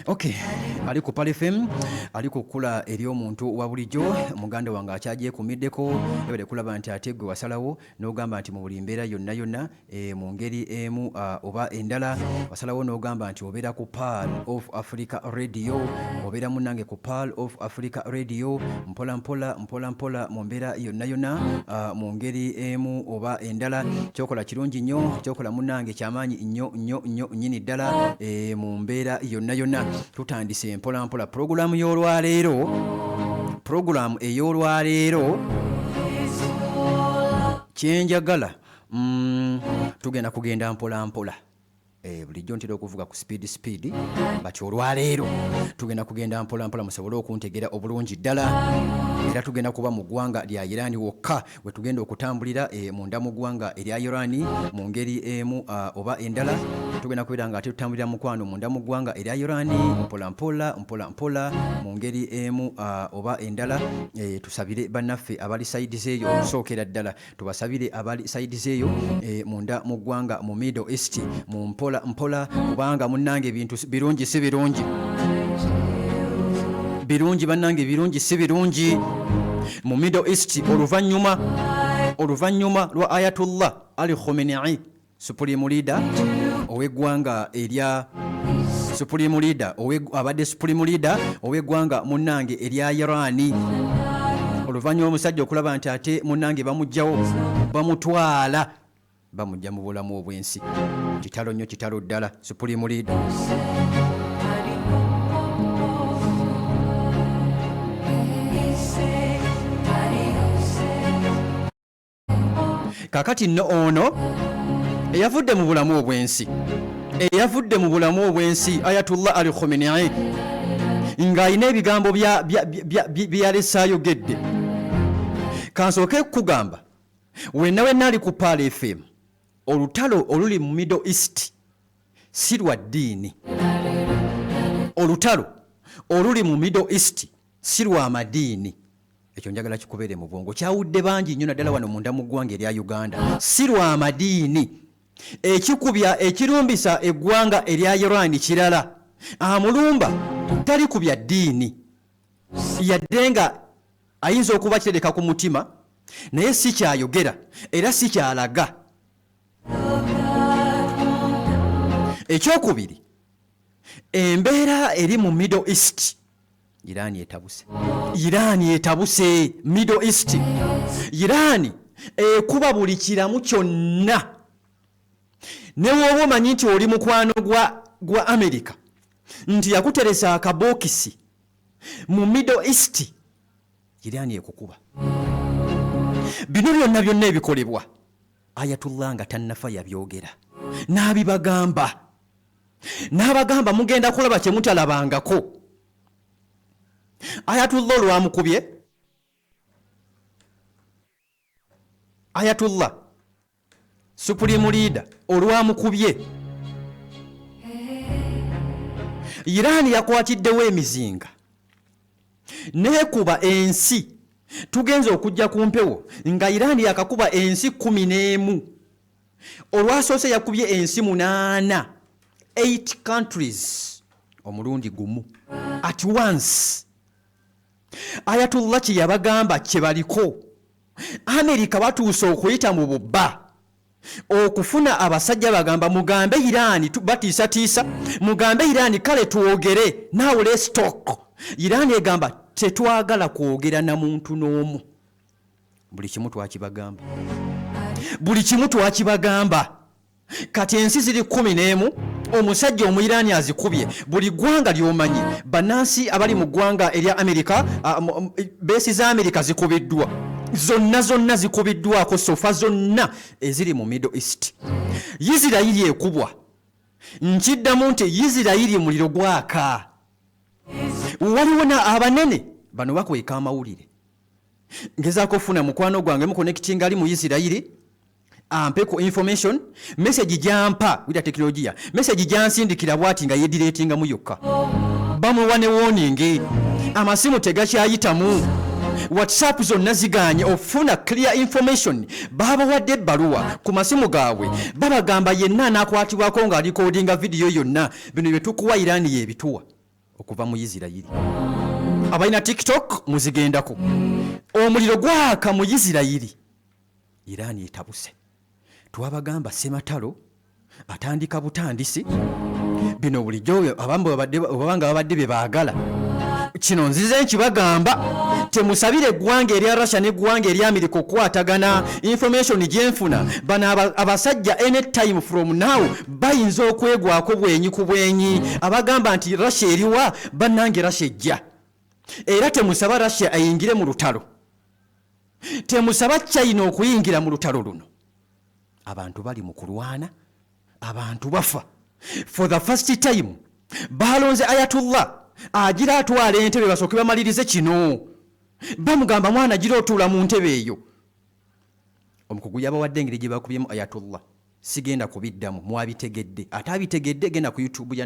Okay, ali ku Pearl FM, ali ku kkula ery'omuntu wa bulijjo, muganda wange akyagyekuumiddeko, yebale kulaba nti ate gwe wasalawo n'ogamba nti mu buli mbeera yonna yonna, mu ngeri emu oba endala, wasalawo n'ogamba nti obeera ku Pearl of Africa Radio, obeera munnange ku Pearl of Africa Radio, mpola mpola mpola mpola mu mbeera yonna yonna, mu ngeri emu oba endala. Kyokola kirungi nnyo, kyokola munnange kyamaanyi nnyo nnyo nnyo nnyini ddala, mu mbeera yonna yonna. Tutandise mpola mpola pulogulaamu y'olwaleero, pulogulaamu ey'olwaleero kyenjagala, tugenda kugenda mpola mpola. Bulijjo ntera okuvuga ku speed speed, but olwaleero tugenda kugenda mpola mpola musobole okuntegeera obulungi ddala. Era tugenda kuba mu ggwanga lya Iran wokka we tugenda okutambulira, munda mu ggwanga erya Iran mu ngeri emu oba endala. Tugenda kubeera nga ate tutambulira mukwano munda mu ggwanga erya Iran mpola mpola mpola mpola mu ngeri emu oba endala. Tusabire bannaffe abali side z'eyo, okusookera ddala tubasabire abali side z'eyo, munda mu ggwanga mu Middle East mu mpola mpola, kubanga munnange ebintu birungi si birungi, birungi bannange, birungi si birungi mu Middle East oluvannyuma lwa Ayatollah Ali Khamenei, supreme leader ow'eggwanga erya supreme leader abadde supreme leader ow'eggwanga munnange erya Irani, oluvannyuma omusajja okulaba nti ate munnange bamuggyawo, bamutwala, bamujja mu bulamu obw'ensi. Kitalo nnyo, kitalo ddala, supreme leader. Kakati nno ono eyavudde mu bulamu obw'ensi, eyavudde mu bulamu obw'ensi, Ayatullah Ali Khamenei, ng'alina ebigambo bye yalese ayogedde. Kansooke kukugamba wenna wenna ali ku Pearl FM, olutalo oluli mu Middle East si lwa ddiini. Olutalo oluli mu Middle East si lwa madiini. Ekyo njagala kikubeere mu bwongo. Kyawudde bangi nnyo naddala wano munda mu ggwanga erya Uganda. Si lwa madiini. Ekikubya ekirumbisa eggwanga erya Iran kirala. Amulumba tali ku bya ddiini, yadde nga ayinza okuba kitereka ku mutima, naye si kyayogera era si kyalaga. Ekyokubiri, embeera eri mu Middle East, Iran etabuse, Iran etabuse Middle East. Iran ekuba buli kiramu kyonna. Ne w'oba omanyi nti oli mukwano gwa America, nti yakuteresa akabookisi mu Middle East, Iran ekukuba. Bino byonna byonna ebikolebwa, Ayatullah nga tannafa yabyogera n'abibagamba, n'abagamba mugenda kulaba kye mutalabangako. Ayatullah olwamukubye, Ayatullah supreme leader olwamukubye, Iran yakwatiddewo emizinga neekuba ensi. Tugenze okujja ku mpewo nga Iran yakakuba ensi 11. Olwasoose yakubye ensi 8, 8 countries omulundi gumu, at once. Ayatullah kye yabagamba kye baliko. Amerika batuuse okuyita mu bubba okufuna abasajja, bagamba mugambe Iran, batiisatiisa mugambe Iran kale twogere, now let's talk. Iran egamba tetwagala kwogera na muntu n'omu, buli kimu twakibagamba, buli kimu twakibagamba. Kati ensi ziri 11, omusajja Omuyiraani azikubye. Buli ggwanga ly'omanyi, bannansi abali mu ggwanga erya Amerika, base za Amerika zikubiddwa zonna zonna, zikubiddwako so far zonna eziri mu Middle East. Isirayiri ekubwa. Nkiddamu nti Isirayiri muliro gwaka. Waliwo na abanene bano bakweka amawulire. Ngezaako okufuna mukwano gwange muconnectinga ali mu Isirayiri ampe ku information. Message gyampa wira tekinologiya, message gyansindikira bwati nga yediretingamu yokka, bamuwa ne warning, amasimu tegakyayitamu, WhatsApp zonna ziganye ofuna clear information. Babawadde ebbaluwa ku masimu gaabwe, babagamba yenna anakwatibwako ng'arecordinga video yonna, bino bye tukuwa Iran yebituwa. Okuva mu Isirayiri. Abalina TikTok muzigendako. Omuliro gwaka mu Isirayiri. Iran etabuse. Twabagamba sematalo atandika butandisi. Bino bulijjo abamu obanga babadde bye baagala. Kino nzize nkibagamba, temusabire eggwanga erya Russia n'eggwanga erya Amerika okukwatagana. Information gyenfuna, bano abasajja any time from now bayinza okwegwako bwenyi ku bwenyi. Abagamba nti Russia eriwa, bannange Russia ejja. Era temusaba Russia eyingire mu lutalo, temusaba China okuyingira mu lutalo luno. Abantu bali mu kulwana, abantu bafa. For the first time balonze Ayatullah agira atwala entebe, basooke bamalirize kino. Bamugamba, mwana gira otuula mu ntebe eyo. Omukugu yabawadde engeri gye bakubyemu Ayatullah. Sigenda kubiddamu, mwabitegedde. Ate abitegedde, genda ku YouTube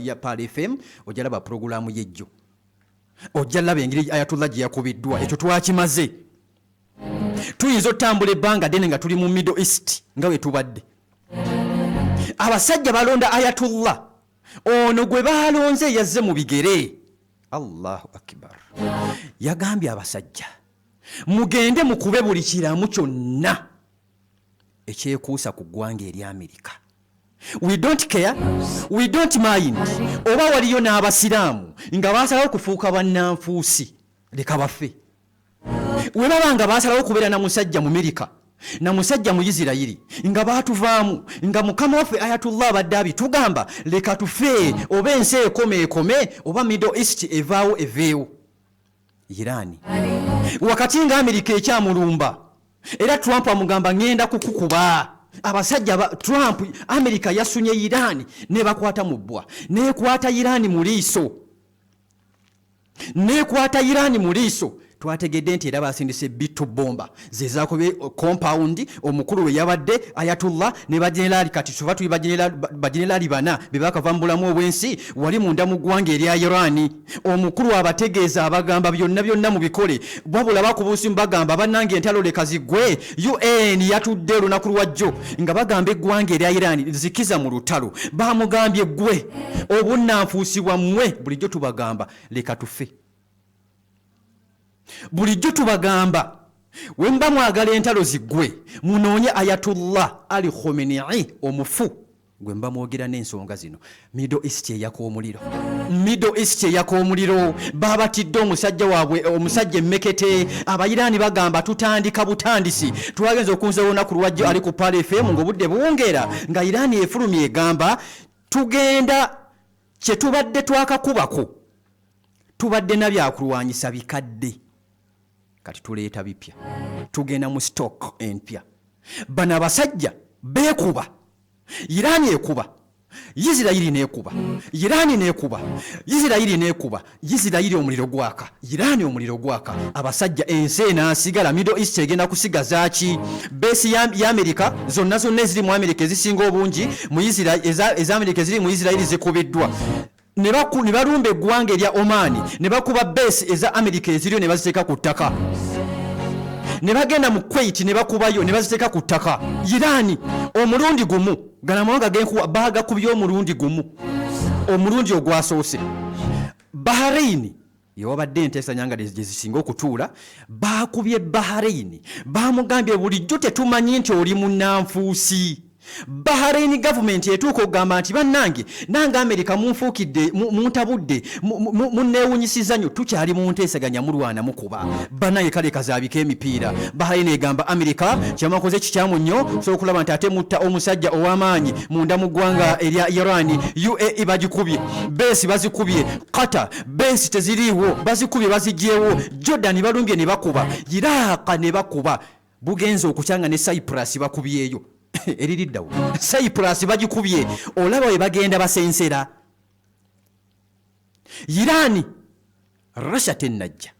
ya Pearl FM, ojja laba purogulaamu yejjo, ojja laba engeri Ayatullah gye yakubiddwa. Ekyo twakimaze. Tuyinza otambula ebbanga ddene nga tuli mu Middle East nga bwe tubadde. Abasajja balonda Ayatullah ono gwe balonze yazze mu bigere. Allahu akbar! Yagambye abasajja, mugende mukube buli kiramu kyonna ekyekuusa ku ggwanga erya Amerika. We don't care, we don't mind oba waliyo n'abasiraamu nga basalawo kufuuka bannanfuusi, leka bafe. We baba nga basalawo kubeera na musajja mu Amerika na musajja mu Isirayiri nga baatuvaamu, nga mukama waffe Ayatullah abadde abitugamba, leka tufe. Oba ensi ekome ekome, oba Middle East evaawo eveewo. Irani wakati nga Amerika ekyamulumba, era Trump amugamba, ŋŋenda kukukuba. Abasajja ba Trump, Amerika yasunye Irani nebakwata mu bbwa, nekwata Irani mu liiso, nekwata Irani mu liiso. Twategedde nti era basindise B2 bomber zezakubye compound omukulu we yabadde Ayatullah ne bajenerali. Kati tuba tuli bajenerali bana be bakava mu bulamu obw'ensi wali munda mu ggwanga erya Irani. Omukulu abategeeza, abagamba byonna byonna mubikole, wabula bakubuusimu bagamba, bannange entalo leka ziggwe. UN yatudde olunaku lwajjo nga bagamba eggwanga erya Irani zikiza mu lutalo. Bamugambye, ggwe obunnanfuusi bwammwe, bulijjo tubagamba leka tufe, bulijjo tubagamba we muba mwagala entalo ziggwe munoonye Ayatullah Ali Khomeini omufu gwe muba mwogera n'ensonga zino. Middle East eyaka omuliro, Middle East eyaka omuliro. Babatidde omusajja waabwe, omusajja emmekete. Abayiraani bagamba tutandika butandisi. Twagenza okunza olunaku lwajjo ali ku Pearl FM ng'obudde buwungeera nga Iraani efulumya egamba tugenda kye tubadde twakakubako, tubadde nabyakulwanyisa bikadde, kati tuleeta bipya, tugenda mu stock empya. Bano abasajja beekuba, Iraani ekuba, Isirayiri neekuba, Iraani neekuba, Isirayiri neekuba. Isirayiri omuliro gwaka, Iraani omuliro gwaka. Abasajja, ensi enaasigala, Middle East egenda kusigaza ki? Base ya Amerika zonna zonna eziri mu Amerika, ezisinga obungi mu eza Amerika eziri mu Isirayiri zikubiddwa. Ne balumba eggwanga erya Omaani ne bakuba base eza Amerika eziriyo ne baziteeka ku ttaka, ne bagenda mu Kuwait ne bakubayo ne baziteeka ku ttaka. Iraani omulundi gumu, gano amawanga genkuwa baagakubye omulundi gumu, omulundi ogwasoose. Bahrain yewabadde enteesanya nga gye zisinga okutuula, baakubye Bahrain. Bamugambye, bulijjo tetumanyi nti oli munnanfuusi. Bahrain gavumenti etuuka okugamba nti bannange nange Amerika munfuukidde, muntabudde, munneewunyisiza nnyo. Tukyali mu nteeseganya, mulwana mukuba bannange. Kale kazaabika emipiira. Bahrain egamba Amerika kyamakoze kikyamu nnyo, sobola okulaba nti ate mutta omusajja ow'amaanyi munda mu ggwanga erya Iran. UAE bagikubye, base bazikubye. Qatar base teziriiwo, bazikubye, bazigyewo. Jordan balumbye ne bakuba, Iraq ne bakuba. Bugenza okukyanga ne Cyprus bakubyeyo, eririddawo Cyprus bagikubye. Olaba we bagenda basensera Iran. Russia tennajja,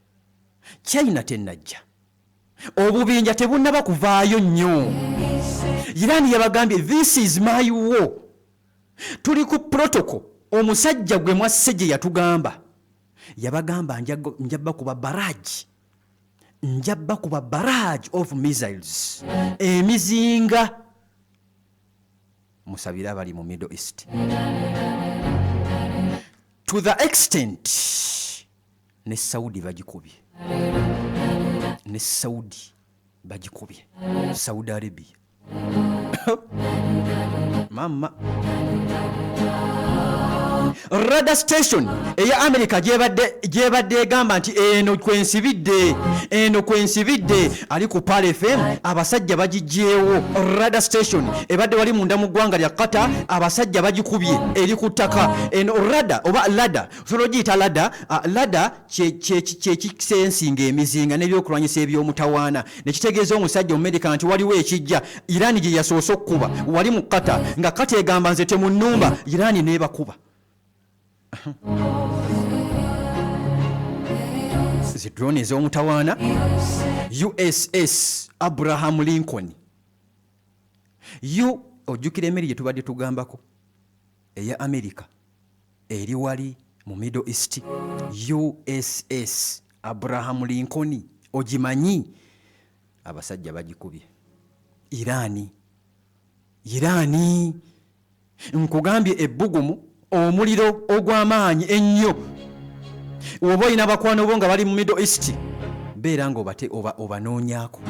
China tennajja, obubinja tebunnaba kuvaayo nnyo. Iran yabagambye, this is my war, tuli ku protocol. Omusajja gwe mwasse gye yatugamba, yabagamba nja bakuba barrage, nja bakuba barrage of missiles, emizinga. Musabire abali mu Middle East. To the extent ne Saudi bagikubye, ne Saudi bagikubye, Saudi Arabia mama. Radar station eya America gyebadde egamba nti eno kwensibidde, eno kwensibidde, ali ku Pal FM, abasajja bagigyewo. Radar station ebadde wali munda mu ggwanga lya Qatar, abasajja bagikubye, eri ku ttaka. Eno radar oba ladder, osobola ogiyita ladder. Ladder kyekisensinga emizinga n'ebyokulwanyisa eby'omutawaana, nekitegeeza omusajja Omumerika nti waliwo ekijja. Iran gye yasoose okukuba wali mu Qatar, nga Qatar egamba nze temunnumba, Iran neebakuba zi drone ez'omutawaana. USS Abraham Lincoln, u ojjukira emmere gye tubadde tugambako eya America eri wali mu Middle East, USS Abraham Lincoln, ogimanyi? Abasajja bagikubye Irani. Irani nkugambye ebbugumu, omuliro ogw'amaanyi ennyo. Oba olina bakwano bo nga bali mu Middle East, beera nga obate obanoonyaako.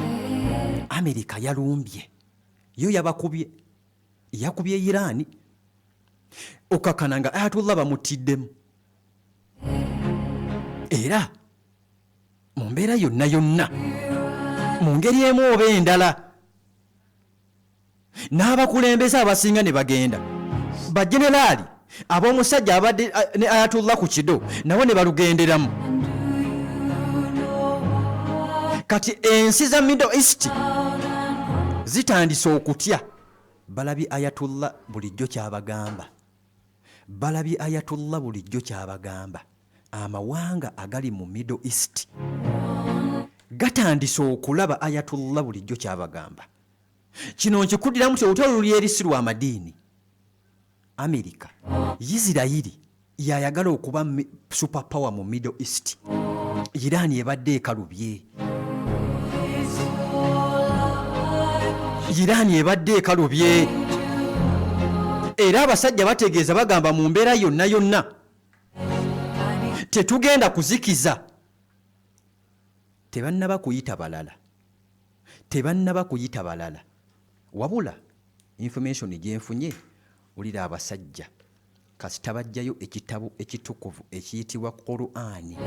Amerika yalumbye, yo yabakubye, yakubye Irani, okakana nga Ayatullah bamuttiddemu. Era mu mbeera yonna yonna, mu ngeri emu oba endala, n'abakulembeze abasinga ne bagenda, bageneraali ab'omusajja abadde ne Ayatullah ku kido nabo ne balugenderamu. Kati ensi za Middle East zitandise okutya. Balabye Ayatullah bulijjo kyabagamba, balabye Ayatullah bulijjo kyabagamba. Amawanga agali mu Middle East gatandise okulaba Ayatullah bulijjo kyabagamba. Kino nkikuddiramu nti olutalo luli eri si lwa madiini. Amerika, Isirayiri yayagala okuba super power mu Middle East. Iran ebadde ekalubye, Iran ebadde ekalubye, era abasajja bategeeza, bagamba mu mbeera yonna yonna tetugenda kuzikiza. Tebannaba kuyita balala, tebannaba kuyita balala, wabula information gyenfunye, wulira abasajja kasita bajjayo ekitabo ekitukuvu ekiyitibwa Qur'ani.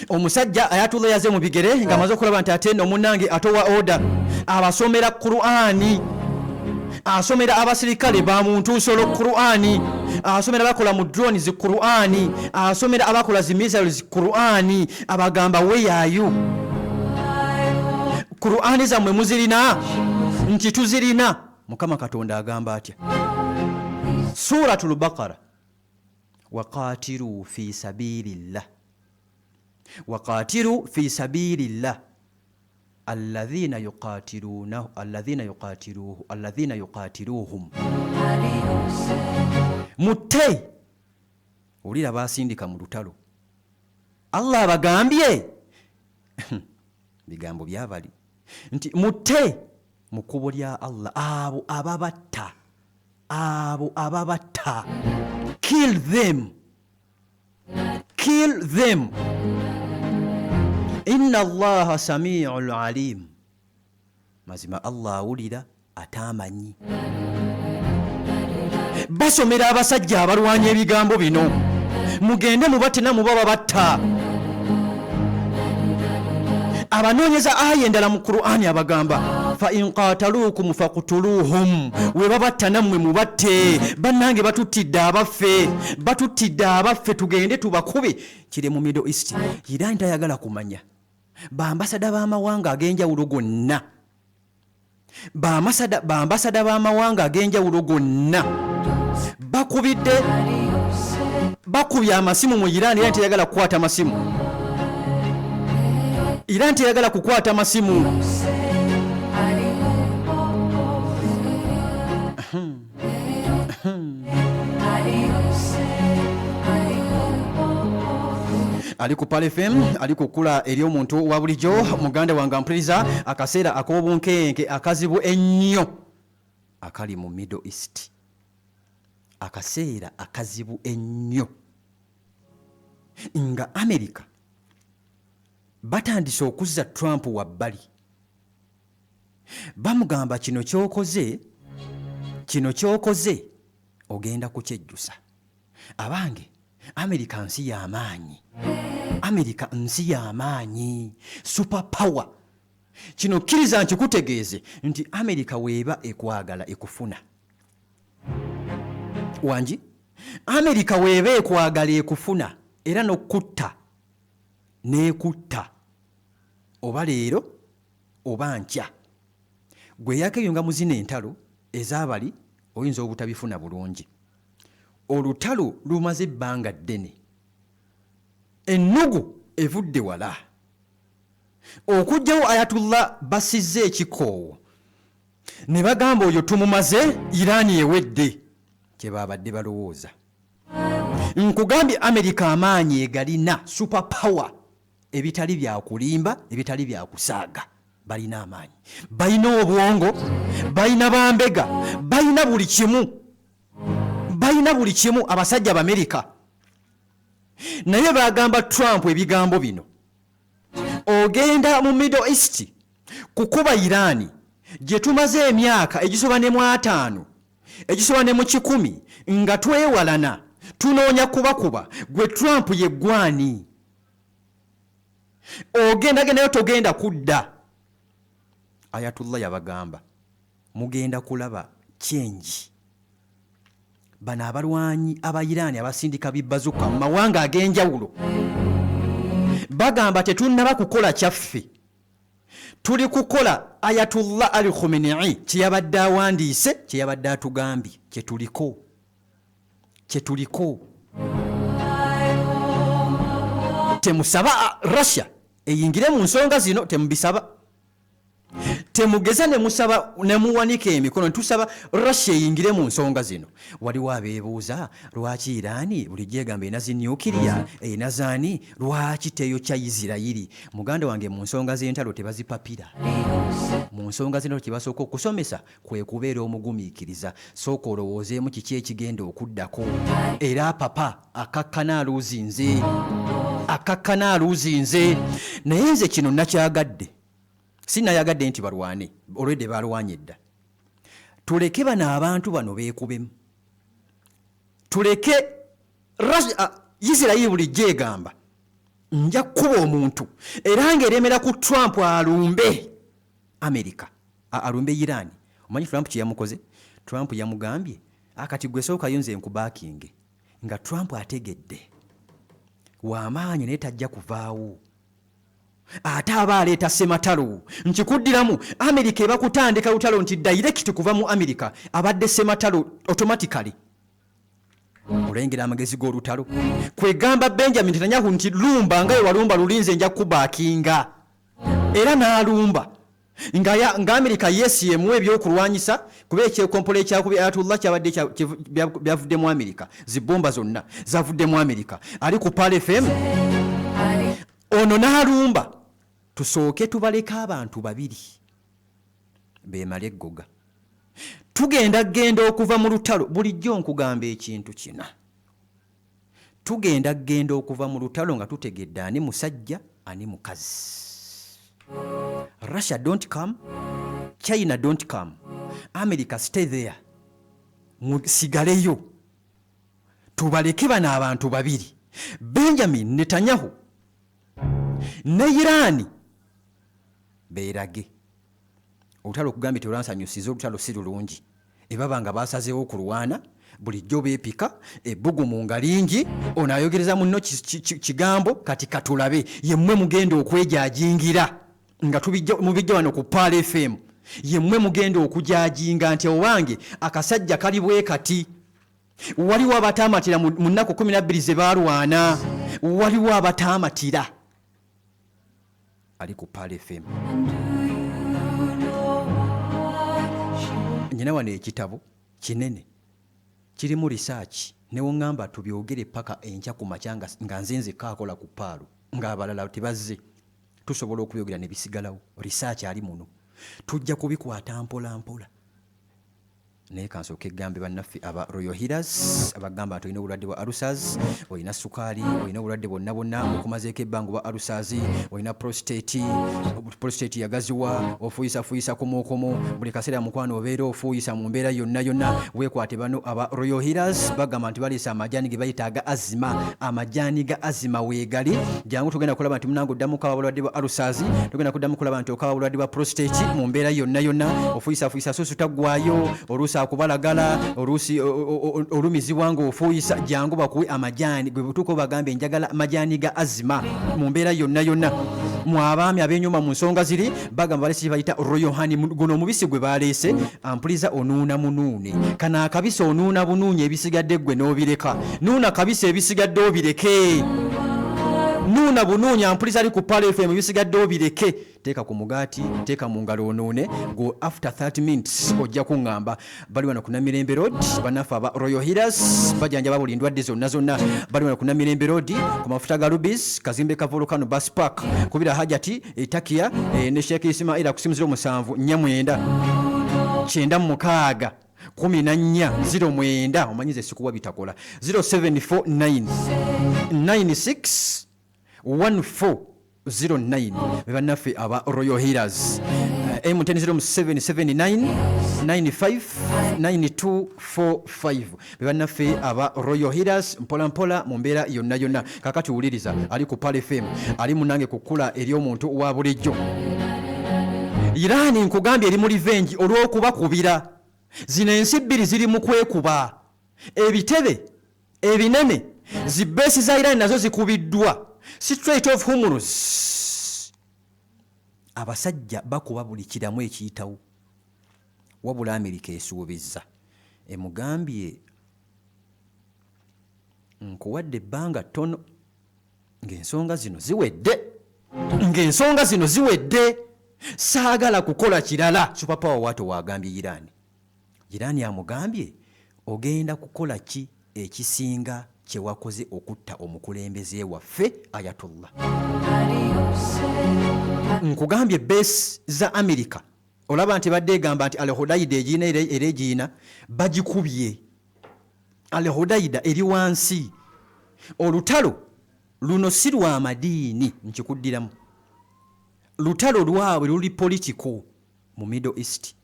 Omusajja Ayatullah yaze mu bigere ng'amaze okulaba nti ate nno munnange atowa order, abasomera Qur'ani, asomera abasirikale ba muntu nsolo Qur'ani, asomera abakola mu drones Qur'ani, asomera abakola zi missiles Qur'ani, abagamba weyaayo Qur'ani zammwe muzirina? Nti tuzirina. Mukama Katonda agamba atya? Suratul Baqara: waqatiru fi sabilillah, waqatiru fi sabilillah alladhina yuqatilunahu, alladhina yuqatiluhu, alladhina yuqatiluhum. Mutte, wulira, basindika mu lutalo. Allah abagambye bigambo byabali nti mutte mu kkubo lya Allah abo ababatta, abo ababatta. Kill them, kill them. Inna Allaha samiu alim, mazima Allah awulira ate amanyi. Basomera abasajja abalwanya ebigambo bino: mugende mubatte, muba babatta. Abanoonyeza aya endala mu Qur'ani, abagamba fa in qataluukum faqtuluhum, we babatta nammwe mubatte. Bannange, batuttidde abaffe, batuttidde abaffe, tugende tubakube. Kiri mu Middle East. Iran tayagala kumanya. Bambasada b'amawanga ag'enjawulo gonna, bambasada b'amawanga ag'enjawulo gonna bakubidde, bakubye amasimu mu Iran. Era teyagala kukwata masimu, Iran teyagala kukwata masimu. Ali ku Pal FM, ali ku kkula eri omuntu wa bulijjo. Muganda wange ampuliriza, akaseera ak'obunkenke akazibu ennyo akali mu Middle East. Akaseera akazibu ennyo nga Amerika batandise okuzza Trump wabbali, bamugamba kino kyokoze, kino kyokoze ogenda kukyejjusa. Abange, Amerika nsi y'amaanyi, Amerika nsi y'amaanyi, super power. Kino kkiriza nkikutegeeze nti Amerika weeba ekwagala ekufuna. Wangi, Amerika weeba ekwagala ekufuna era n'okukutta n'ekutta, oba leero oba nkya. Gwe eyakeyunga mu zino entalo ez'abali oyinza obutabifuna bulungi. Olutalo lumaze ebbanga ddene, ennugu evudde wala. Okuggyawo Ayatullah basizza ekikoowo ne bagamba oyo tumumaze, Iran ewedde, kye baabadde balowooza. Nkugambye Amerika amaanyi egalina, super power, ebitali bya kulimba, ebitali bya kusaaga. Balina amaanyi, balina obwongo, balina bambega, balina buli kimu, balina buli kimu abasajja Abamerika. Naye bagamba Trump ebigambo bino, ogenda mu Middle East kukuba Iran gye tumaze emyaka egisoba ne mu 50, egisoba ne mu 100 nga twewalana, tunoonya kubakuba. Gwe Trump ye gwani? Ogenda gendayo, togenda kudda. Ayatullah yabagamba mugenda kulaba change. Bano abalwanyi aba Iran abasindika bibazuka mu mawanga ag'enjawulo bagamba tetunnaba kukola kyaffe, tuli kukola Ayatullah Ali Khamenei kyeyabadde awandiise, kyeyabadde atugambye, kyetuliko, kyetuliko. Temusaba Russia eyingire mu nsonga zino, temubisaba, temugeza ne musaba ne muwanika emikono tusaba Russia eyingire mu nsonga zino. Waliwo abeebuuza lwaki Irani bulijjo egamba erina zi nuclear, erina zaani, lwaki teyokya Isirayiri? Muganda wange, mu nsonga z'entalo tebazipapira. Mu nsonga z'entalo kye basooka okusomesa kwe kubeera omugumiikiriza. Sooka olowoozeemu kiki ekigenda okuddako. Era papa akakkana aluuzinze, akakkana aluuzinze. Naye nze kino nakyagadde, sinayagadde nti balwane, olwedde balwanye dda. Tuleke bano abantu bano beekubemu, tuleke Isirayiri bulijjo egamba nja kukuba omuntu, era ng'eremera ku Trump alumbe Amerika, alumbe Iran. Omanyi Trump kye yamukoze? Trump yamugambye akati gwe sookayo nze nkubaakinge, nga Trump ategedde w'amaanyi naye tajja kuvaawo, ate aba aleeta ssematalo. Nkikuddiramu, Amerika eba kutandika lutalo nti direct kuva mu Amerika abadde ssematalo automatically. Olengera amagezi g'olutalo kwegamba Benjamin Netanyahu nti lumba nga wewalumba lulinze, nja kubaakinga, era n'alumba nga Amerika yes yemuwa ebyokulwanyisa, kuba ekyekompola ekyakubi Ayatullah kyabadde byavudde mu Amerika, zibomba zonna zavudde mu Amerika. Ali ku Pal FM ono n'alumba. Tusooke tubaleke abantu babiri beemale eggoga, tugenda genda okuva mu lutalo. Bulijjo nkugamba ekintu kino, tugenda genda okuva mu lutalo nga tutegedde ani musajja, ani mukazi. Russia don't come, China don't come, America stay there, musigaleyo. Tubaleke bano abantu babiri, Benjamin Netanyahu ne Irani, beerage. Olutalo okugambye telwansanyusiza, olutalo si lulungi. Ebaba nga basazeewo okulwana, bulijjo beepika ebbugumu nga lingi, ono ayogereza munno kigambo. Kati katulabe yemmwe mugenda okwejajingira nga mubijja wano ku Pearl FM, yemmwe mugenda okujajinga nti owange akasajja kali bwe kati. Waliwo abataamatira mu nnaku 12 ze baalwana, waliwo abataamatira. Ali ku Pearl FM. Nyina wano ekitabo kinene kirimu research, newoŋŋamba tubyogere paka enkya ku makya nga nze nzekka akola ku Pearl ng'abalala tebazze, tusobola okubyogera ne bisigalawo. Research ali muno, tujja kubikwata mpola mpola. Naye kansooke gambe bannaffe aba Royal Healers abagamba nti olina obulwadde bwa ulcers, olina sukaali, olina obulwadde bwonna bwonna bukumazeeko ebbanga oba ulcers, olina prostate, prostate yagaziwa, ofuuyisafuuyisa komokomo buli kaseera, mukwano obeera ofuuyisa mu mbeera yonna yonna, weekwate bano aba Royal Healers. Bagamba nti baleese amajaani ge bayita aga azima. Amajaani ga azima weegali, jangu tugenda kulaba nti munange oddamu okaba bulwadde bwa ulcers, tugenda kuddamu kulaba nti okaba bulwadde bwa prostate mu mbeera yonna yonna, ofuuyisafuuyisa susu taggwayo, oluusi akubalagala, oluusi olumizibwa ng'ofuuyisa, jangu bakuwe amajaani. Gwe butuuka obagambe njagala majaani ga azima mu mbeera yonna yonna. Mu abaami ab'enyuma mu nsonga ziri bagamba baleese kye bayita Royal Honey. Guno omubisi gwe baleese, ampuliza, onuuna munuune kano akabisi, onuuna bunuunyi, ebisigadde gwe n'obireka. Nuuna kabisi, ebisigadde obireke. Nuuna bunuunyi, ampuliza ali ku Pearl FM, ebisigadde obireke. Teeka ku mugaati, teeka mu ngalo onuune go, after 30 minutes ojja kuŋŋamba. Bali wano ku Namirembe Road, bannaffe aba Royal Healers bajanjaba buli ndwadde zonna zonna. Bali wano ku Namirembe Road ku mafuta ga Rubis, kazimbe ka Volcano Bus Park. Kubira Hajati Etakia ne Sheikh Ismaila ku simu 07 49 96 14 09. Omanyize sikuwa bitakola. 0749 96 1409 be bannaffe aba Royal Healers. MTN 0779 95 9245 be bannaffe aba Royal Healers. Mpola mpola mu mbeera yonna yonna. Kakati wuliriza ali ku Pearl FM, ali munange ku kkula ery'omuntu wa bulijjo. Iran nkugambye eri mu revenge olw'okubakubira. Zino ensi bbiri ziri mu kwekuba ebitebe ebinene. Zi base za Iran nazo zikubiddwa Strait of Hormuz. Abasajja bakuba buli kiramu ekiyitawo. Wabula Amerika esuubizza, emugambye nkuwadde ebbanga ttono ng'ensonga zino ziwedde, ng'ensonga zino ziwedde, saagala kukola kirala. Superpower waato waagambye Iran. Iran amugambye ogenda kukola ki ekisinga kye wakoze okutta omukulembeze waffe Ayatollah? Nkugambye base za Amerika, olaba nti badde egamba nti Al Hudaida egiina era egiina bagikubye. Al Hudaida eri wansi. Olutalo luno si lwa madiini, nkikuddiramu, lutalo lwabwe luli political mu Middle East.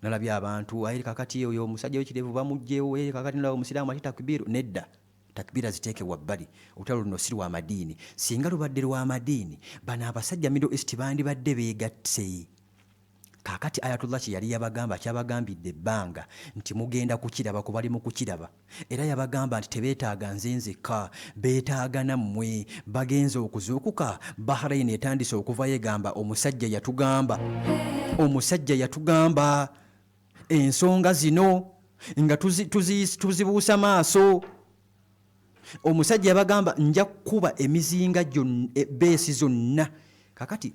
Nalabye abantu aye kakati oyo omusajja w'ekirevu bamugjewo, kakati nalaba omusiraamu ati takbiru. Nedda, takbira ziteeke wabbali. Olutalo luno si lwa madiini. Singa lubadde lwa madiini, bano abasajja Middle East bandibadde beegatte. Kaakati Ayatollah kye yali yabagamba, kyabagambidde ebbanga nti mugenda kukiraba, ku bali mu kukiraba. Era yabagamba nti tebeetaaga nze nzekka, beetaaga nammwe. Bagenze okuzuukuka, Bahrain etandise okuvayo egamba omusajja yatugamba, omusajja yatugamba ensonga zino nga tuzibuusa maaso. Omusajja yabagamba nja kukuba emizinga base zonna. Kakati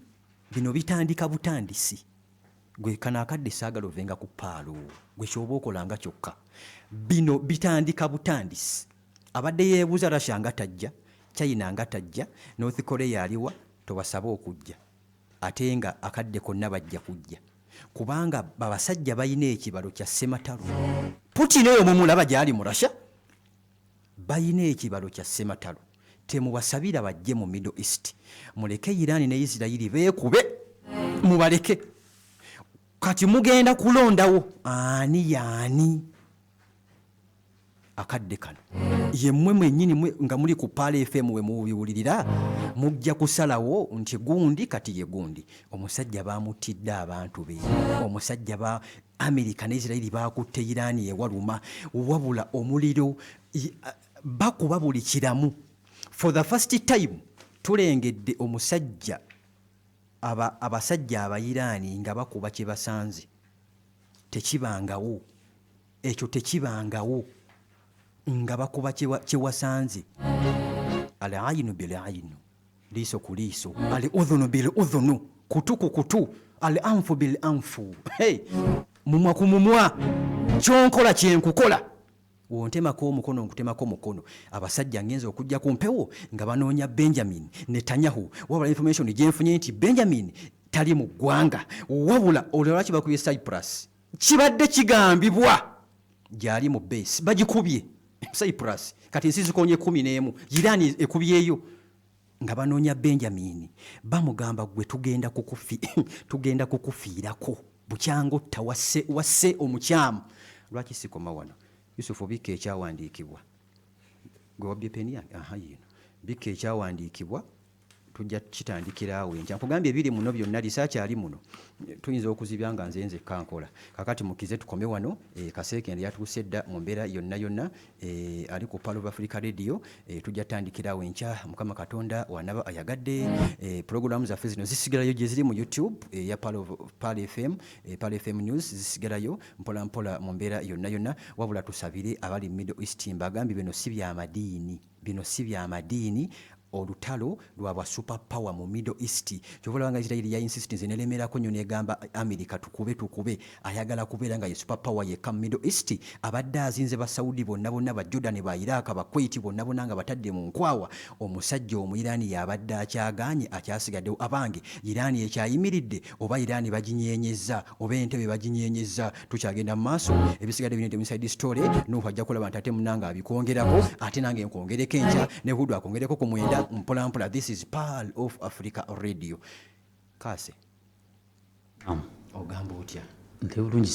bino bitandika butandisi. Gwe kano akadde saagala ovenga ku Pearl, gwe kyoba okolanga kyokka. Bino bitandika butandisi. Abadde yeebuuza Russia nga tajja, China nga tajja, North Korea aliwa, tobasaba okujja, ate nga akadde konna bajja kujja, kubanga abasajja balina ekibalo kya ssematalo. Putin oyo mumulaba gyali mu Russia, balina ekibalo kya ssematalo. Temubasabira bajje mu Middle East, muleke Iran ne Isirairi beekube, mubaleke. Kati mugenda kulondawo ani yaani. Akadde kano yemmwe mwennyini nga muli ku Pearl FM we mubiwulirira, mujja kusalawo nti gundi kati ye gundi. Omusajja bamutidde abantu be, omusajja ba Amerika ne Isirairi bakutte Iran ewaluma. Wabula omuliro bakuba buli kiramu. For the first time tulengedde omusajja abasajja Abairaani nga bakuba kye basanze. Tekibangawo ekyo, tekibangawo nga bakuba kye wasanze. Al ainu bil ainu, liiso ku liiso, al udhunu bil udhunu, kutu ku kutu, al anfu bil anfu, hey, mumwa ku mumwa, kyonkola kyenkukola, wontemako omukono nkutemako mukono. Abasajja ngenza okujja ku mpewo nga banoonya Benjamin Netanyahu. Wabula information gyenfunye nti Benjamin tali mu ggwanga. Wabula olwo lwaki bakubye Cyprus? Kibadde kigambibwa. Gyali mu base bagikubye Cyprus. Kati ensi zikonye 11. Iran ekubyeyo nga banoonya Benjamin. Bamugamba, gwe tugenda kukufiirako bukyanga otta wasse, wasse omukyamu. Lwaki sikoma wano? Yusufu, bikka ekyawandiikibwa. Gwe wabbye peni yange? Aha, yino. Bikka ekyawandiikibwa, tujja kitandikira awo enkya. Nkugambye ebiri muno byonna lisakyali muno, tuyinza okuzibya nga nze nzekka nkola. Kakati mukize tukome wano. Kaseekende yatuuse dda mu mbeera yonna yonna, ali ku Pearl of Africa Radio. Tujja tandikira awo enkya, Mukama Katonda wanaba ayagadde. Pulogulaamu zaffe zino zisigalayo gye ziri mu YouTube eya Pearl FM, Pearl FM News, zisigalayo mpola mpola mu mbeera yonna yonna. Wabula tusabire abali Middle East. Mbagambye, bino si byamadiini, bino si byamadiini, olutalo lwa super power mu Middle East. Kyova olaba nga Israel ya insistence nelemerako nnyo negamba America, "Tukube, tukube." Ayagala kubeera nga ye super power yekka mu Middle East. Abadde azinze ba Saudi bonna bonna, ba Jordan, ba Iraq, ba Kuwait, bonna bonna nga batadde mu nkwawa. Omusajja Omuirani yabadde akyaganye, akyasigaddewo. Abange, Irani ekyayimiridde oba Irani baginyenyeza oba entebe baginyenyeza? Tukyagenda mu maaso, ebisigadde bino inside story. Nuhu ajja kulaba nti ate munange abikwongerako, ate nange nkwongereko enkya, ne Hudu akwongereko ku 9, mpola mpola. This is Pearl of Africa Radio. Kase, ogamba otya? Nte bulungi.